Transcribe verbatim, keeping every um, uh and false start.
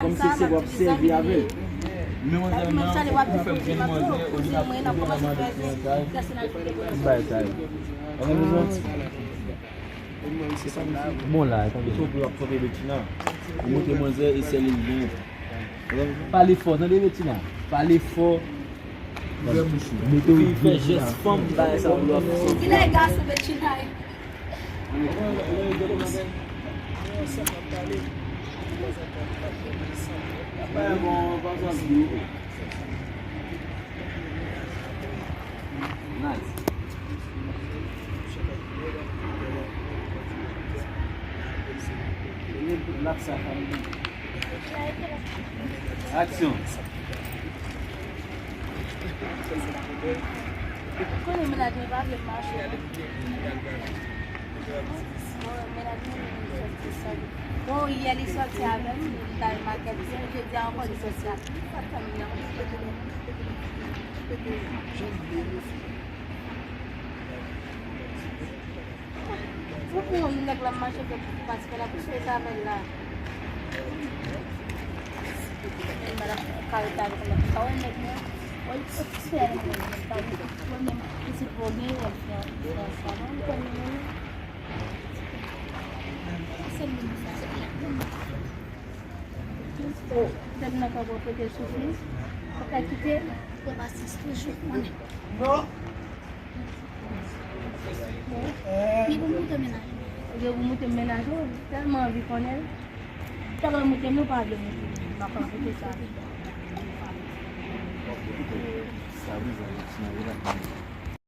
Kòmsi se w ap sèvi avè l. Men manzè nan pou fè m jwenn manzè, ou di n ap pran manzè nan kay. M bay sa yo. Ou konn sa? Bon la, tande. Ou ap fòte Betina. Ou montre manzè e sèl li gen. Pale fò, tande Betina. Pale fò. Mete w fè jès fanm, bagay sa yo ap fè. Kilè gason Betina ye? Nice. Aksyon. Konnen mennaj mwen pa vle m mache non. Bon, mennaj mwen vin sòti sòl. Bon, yè li sòti avè m, li t al makèt, jodi a ankò li sòti avè m. Sa fè m nan. Ou pou yon nèg la mache fè pou pase fè la pou sou sa avè l la. Men madanm kare ta avè l la. Sa wè nèg mwen. Wè li sòti sou avè l. Sa wè nèg mwen. Pitit pou gen yon fè sa non. Ou konnen mwen. Se moun sa. Tèt nan ka pou prete soufri. Ou ka kite. Ou pa sis toujou konnen. Non. Ni pou moute mennaj. Ou gen pou moute mennaj ou, tèlman anvi konnen. Tèlman moute m, nou pa vle moute. M pa konn kote sa. Sa vizaj ti nan relasyon.